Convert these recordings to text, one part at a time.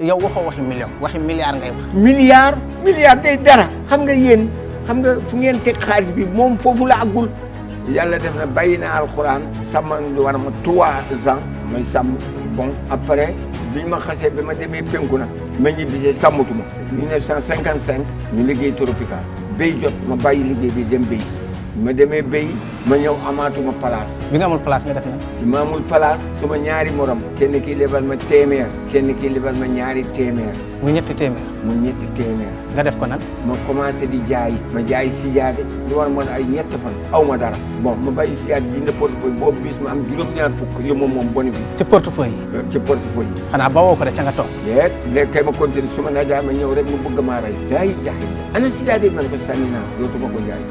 yow waxoo waxi million waxi milliard ngay wax. milliard day dara xam nga yéen xam nga fu ngeen teg xaalis bi moom foofu la àggul. yàlla def na bàyyi na alxuraan sàmm lu war ma 3 ans may sàmm bon après biñ ma xasee ba ma demee penku na ma ñibbisee sàmmatuma 1955 ñu liggéey tropical béy jot ma bàyyi liggéey bi dem béy ma demee béy ma ñëw amaatuma place. bi nga amul place nga def na. bi ma amul place suma ñaari morom kenn kii lebal ma téeméer kenn kii lebal ma ñaari téeméer. mu ñetti téeméer. mu ñetti téeméer. nga def ko nag. ma commencé di jaay ma jaay sijaade lu war mën ay ñett fan aw ma dara bon ma bàyyi sijaade jënd portefeuille boobu bis ma am juróom-ñaar fukk yow moom bénéfice. ci portefeuille yi. ci portefeuille yi. xanaa ba woo ko de ca nga toog. léegi kay ma continué su ma naajaa ma ñëw rek mu bëgg maa rey. day jaay ana sijaade man ko sànni naa dootuma ko jaay.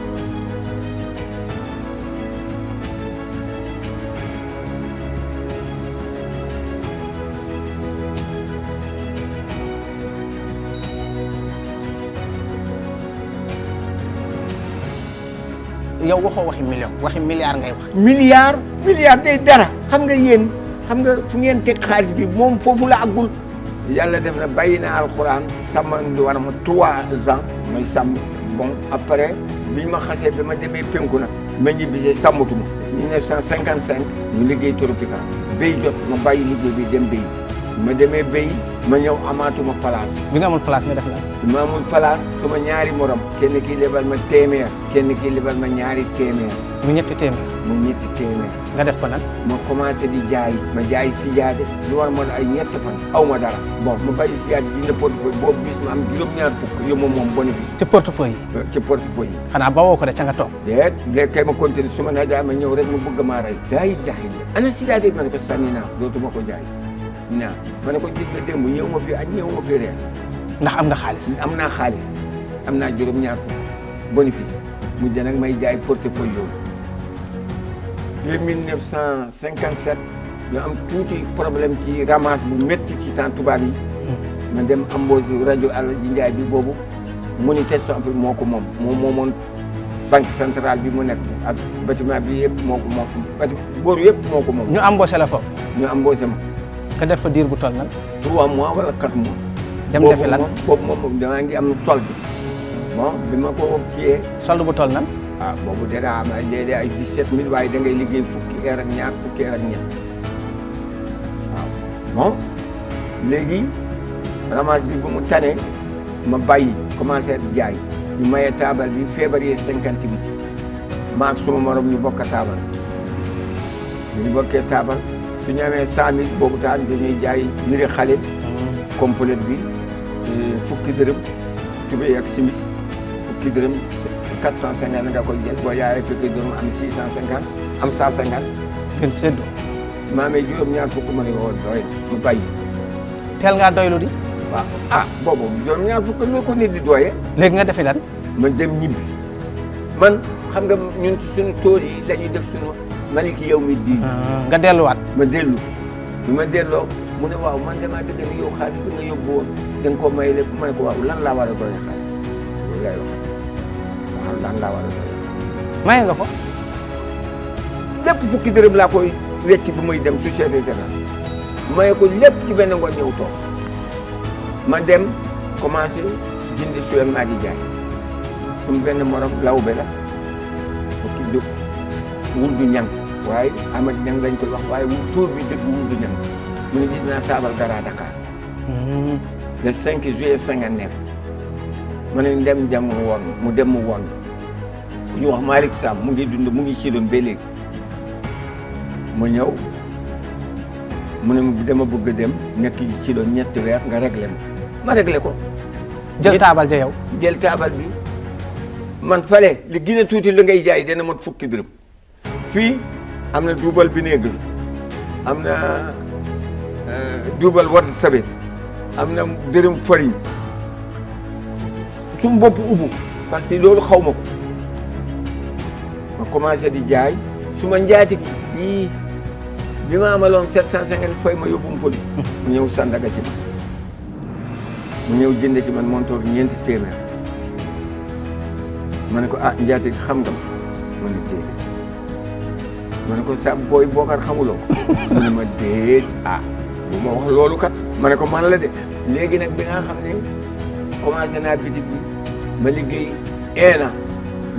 yow waxoo waxi million waxi milliard ngay wax. milliard day dara xam nga yéen xam nga fu ngeen teg xaalis bi moom foofu la àggul. yàlla def na bàyyi na alxuraan sàmm lu war ma 3 ans may sàmm bon après biñ ma xasee ba ma demee penku na ma ñibbisee sàmmatuma 1955 ñu liggéey tropical béy jot ma bàyyi liggéey bi dem béy ma demee béy ma ñëw amaatuma place. bi nga amul place nga def na. bi ma amul place suma ñaari morom kenn kii lebal ma téeméer kenn kii lebal ma ñaari téeméer. mu ñetti téeméer. mu ñetti téeméer. nga def ko nag. ma commencé di jaay ma jaay sijaade lu war mën ay ñett fan aw ma dara bon ma bàyyi sijaade jënd portefeuille boobu bis ma am juróom-ñaar fukk yow moom bénéfice. ci portefeuille yi. ci portefeuille yi. xanaa ba woo ko de ca nga toog. léegi kay ma continué su ma naajaa ma ñëw rek mu bëgg maa rey. day jaay ana sijaade ma ne ko sànni naa dootuma ko jaay naa ma ne ko gis nga démb ñëw ma fi añ ñëw ma fi reer. ndax am nga xaalis. am naa xaalis am naa juróom-ñaar fukk bénéfice mujj nag may jaay portefeuille yooyu. dès 1957 ñu am tuuti problème ci ramasse bu métti ci temps tubaab yi. ma dem embauché rajo Alaji Njaay bi boobu Monétisation Afrique moo ko moom moomoon banque centrale bi mu nekk ak bâtiment bi yëpp moo ko moom booru yëpp moo ko moom. ñu embauché la foofu. ñu embauché ma. nga def fa diir bu toll nan. 3 mois wala 4 mois. dem defi lan boobu moom damaa ngi am solde. bon bi ma ko kiiyee. solde bu toll nan. ah boobu dara am ay léeg-léeg ay 17000 waaye da ngay liggéey fukki heure ak ñaar fukki heure ak ñett waaw bon léegi ramage bi bu mu tane ma bàyyi commencé jaay ñu mayee taabal bi février 58 ma ak suma morom ñu bokk taabal ñu bokkee taabal su ñu amee 100000 boobu taal dañuy jaay yëre xale complète bi fukki dërëm tubéy ak simis fukki dërëm 450 nga koy jël boo yaayee fukki dërëm am 650 am 150. kenn séddu. maa amee juróom-ñaar fukk ma ne ko doy mu bàyyi. teel ngaa doylu di. waaw boobu juróom-ñaar fukk loo ko nit di doyee. léegi nga defi lan. ma dem ñibbi man xam nga ñun suñu tool yi la ñuy def suñu maliki yow mi di. nga delluwaat. ma dellu bi ma delloo mu ne waaw man damaa dëgg ni yow xaalis bi nga yóbbu woon da nga koo may lépp ma ne ko waaw lan laa war a doyee xaalis loolu laay wax. lan laa war a doy. maye nga ko. lépp fukki dërëm laa koy wecc bu muy dem société générale maye ko lépp ci benn ngoon ñëw toog ma dem commencé jënd suwel maa di jaay sumu benn morom lawbe la ko tudd Wuldu Ñang waaye Amad Ñang lañ koy wax waaye tuur bi dëgg Wuldu Ñang mu ne gis naa taabal dara Dakar le 5 juillet 59 ma ne dem woon mu dem mu woon ku ñu wax Malick Sam mu ngi dund mu ngi ci doon ba léegi mu ñëw mu ne dama bëgg a dem nekk ci doon ñetti weer nga réglé ma réglé ko. jël taabal ja yow. jël taabal bi man fale li gën a tuuti li ngay jaay dana mot fukki dërëm fii am na duubal vinaigre am na duubal war sabet am na dërëm farine su mu bopp ubbu parce que loolu xaw ma ko ma commencé di jaay su ma njaati bi ma amaloon 750 fay ma yóbbu mu police mu ñëw Sandaga ci man mu ñëw jënd ci man montoor 4 téeméer ma ne ko ah njaati xam nga ma ne déedéet ma ne ko sa booy bookar xamuloo ko mu ne ma déet bu ma wax loolu kat ma ne ko man la de léegi nag bi nga xam ne commencé naa bitig bi ma liggéey 1 an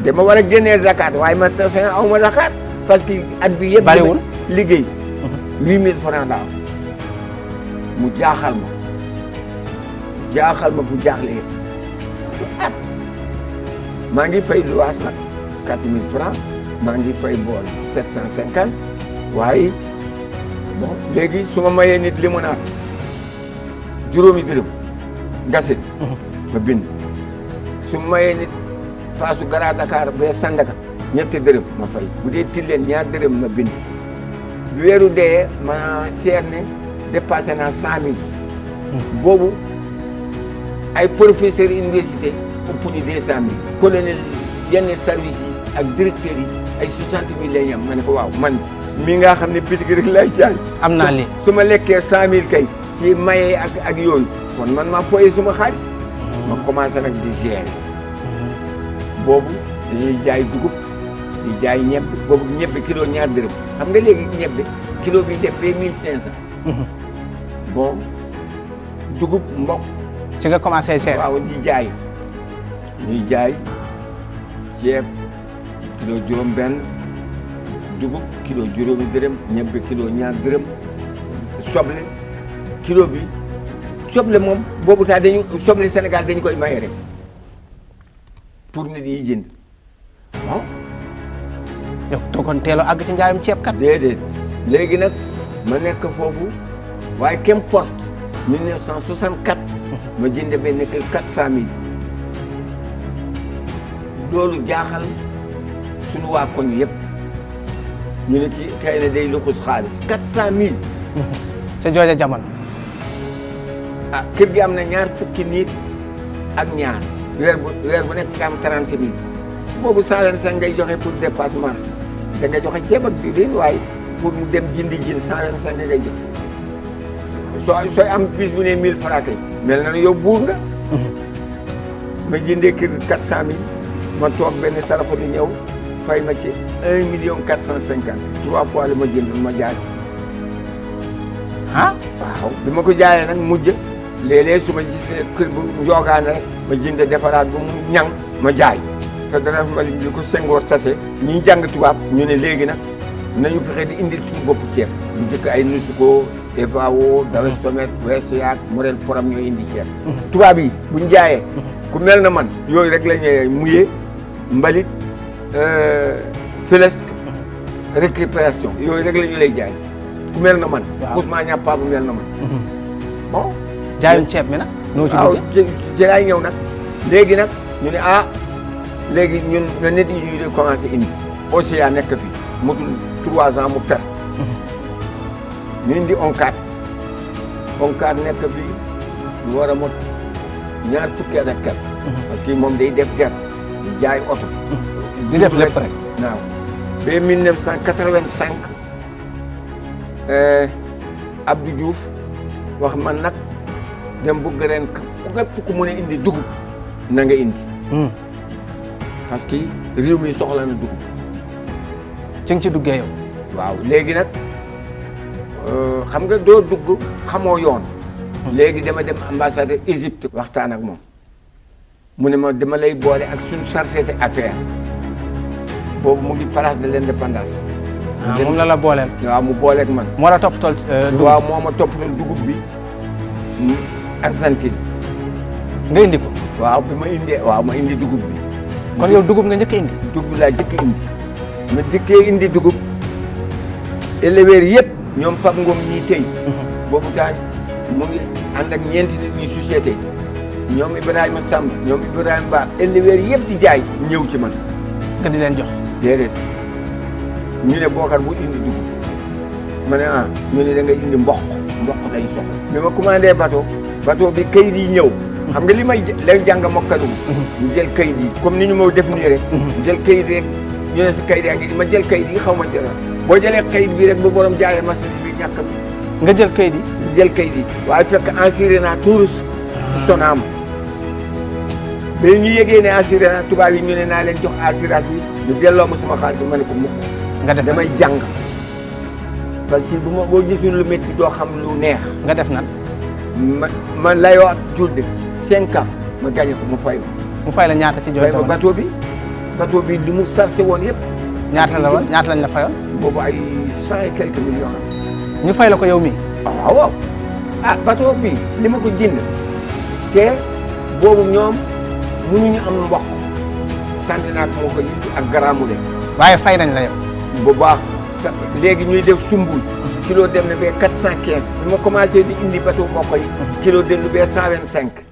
dama war a génnee zakat waaye man sa aw ma zakat parce que at bi yëpp bariwul liggéey 8000 francs la am mu jaaxal ma bu jaaxlee at maa ngi fay luwaas nag 4000 francs maa ngi fay bool 750 waaye bon léegi su ma mayee nit limonade juróomi dërëm gasit ma bind su ma mayee nit paasu Grand Dakar ba Sandaga ñetti dërëm ma fay bu dee Tilène 2 dërëm ma bind bu weeru dee ma seer ne dépassé naa 100000 boobu ay professeur université ëpp ñu 200000 colonel yenn service yi ak directeurs yi ay 60000 lay ñam ma ne ko waaw man mi nga xam ne bitig rek lay jaay am naa lii su ma lekkee 100000 kay ci maye ak yooyu kon man maa foyee suma xaalis ma commencé nag di gérer boobu dañuy jaay dugub di jaay ñebbe boobu ñebbe kilo 2 dërëm xam nga léegi ñebbe kilo bi def ba 1500 bon dugub mboq ci nga commencé cher waaw di jaay ñuy jaay ceeb kilo juróom benn dugub kilo juróomi dërëm ñebbe kilo 2 dërëm soble kilo bi soble moom boobu taa dañu soble Sénégal dañu koy maye rek pour nit yi jënd waaw yow to kon teelo àgg ci njaayam ceeb kat déedéet léegi nag ma nekk foofu waaye qu'importe 1964 ma jënd benn kër 400000 loolu jaaxal suñu waa koñ yëpp ñu ne ci kay ne day luxus xaalis 400000 ca jooja jamono ah kër gi am na 20 nit ak ñaar weer bu nekk am 30000 boobu 125 ngay joxe pour dépasse marché da nga joxe ceeb ak diwlin waaye pour mu dem jëndi jën 125 ngay joxe sooy am bis bu ne 1000 francs kay mel na yow buur nga ma jëndee kër 400000 ma toog benn sarafa di ñëw fay ma ci 1,450,000 3 fois la ma jënd ma jaay ah waaw bi ma ko jaayee nag mujj léeg-léeg su ma gisee kër bu njoogaane rek ma jënd defaraat bu mu ñang ma jaay te dana ma li ko Senghor tase ñi jàng tubaab ñu ne léegi nag nañu fexe di indil suñu bopp ceeb bu njëkk ay Nusuko FAO Dawes Tomet Wesiak Morel Poram ñooy indi ceeb tubaab yi buñ jaayee ku mel na man yooyu rek la ñuy muyee mbalit filesk récupération yooyu rek la ñu lay jaay ku mel na man Ousmane ñàppaa bu mel na man bon jaayum ceeb mi nag noo ci waaw ci laay ñëw nag léegi nag ñu ne léegi ñun na nit yi ñuy di commencé indi Océan nekk fi motul 3 ans mu perte ñu indi ONCAD nekk fi ñu war a mot 2 fukki at ak gerte parce que moom day def gerte di jaay oto di def lépp rek waaw ba 1985 Abdou Diouf wax man nag dem bëgg ren ku képp ku mën a indi dugub na nga indi parce que réew mi soxla na dugub ci nga ci duggee yow waaw léegi nag xam nga doo dugg xamoo yoon léegi dama dem ambassadeur Égypte waxtaan ak moom mu ne ma dama lay boole ak suñu société affaire boobu mu ngi place de l'indépendance moom la booleel waaw mu booleeg man moo la toppatool dugub waaw moo ma toppatool dugub bi Argentine nga indi ko waaw bi ma indee waaw ma indi dugub bi kon yow dugub nga njëkk indi dugub laa njëkk indi ma dikkee indi dugub éleveurs yëpp ñoom Pape Ngom ñii tey boobu temps mu ngi ànd ak ñeenti nit ñi société ñoom Ibrahima Samb ñoom Ibrahima Ba éleveurs yëpp di jaay ñëw ci man nga di leen jox déedéet ñu ne Bokar bu indi dugub ma ne ñu ne da ngay indi mboq lay soxla bi ma commandé bateau bi kayit yi ñëw xam nga li may lay jàng mokkalu ñu jël kayit yi comme ni ñu ma def nii rek jël kayit rek ñu ne si kayit yaa ngi ma jël kayit yi xaw ma ci boo jëlee kayit bi rek bu borom jaayee machine bi ñàkk bi nga jël kayit yi jël kayit yi waaye fekk assuré naa touriste si Sonaam ba ñu yégee ne assuré naa tubaab yi ñu ne naa leen jox assurance bi ñu delloo ma suma xaalis ma ne ko mukk nga def damay jàng parce que boo gisul lu métti doo xam lu neex nga def nan ma layoo ak Julde 5 ans ma gagné ko mu fay ma. mu fay la ñaata ci fay jooju ma bateau bi li mu sarse woon yëpp. ñaata la woon ñaata lañ la fayoon. boobu ay 100 et quelques millions. ñu fay la ko yow mii. waaw bateau bi li ma ko jënd te boobu ñoom mënuñu am mboq sant naa ko moo ko jënd ak garaamu de. waaye fay nañ la yow. bu baax léegi ñuy def sumbul. kilo dem na ba 415. bi ma commencé di indi bateau mboq yi. kilo dem na ba 125.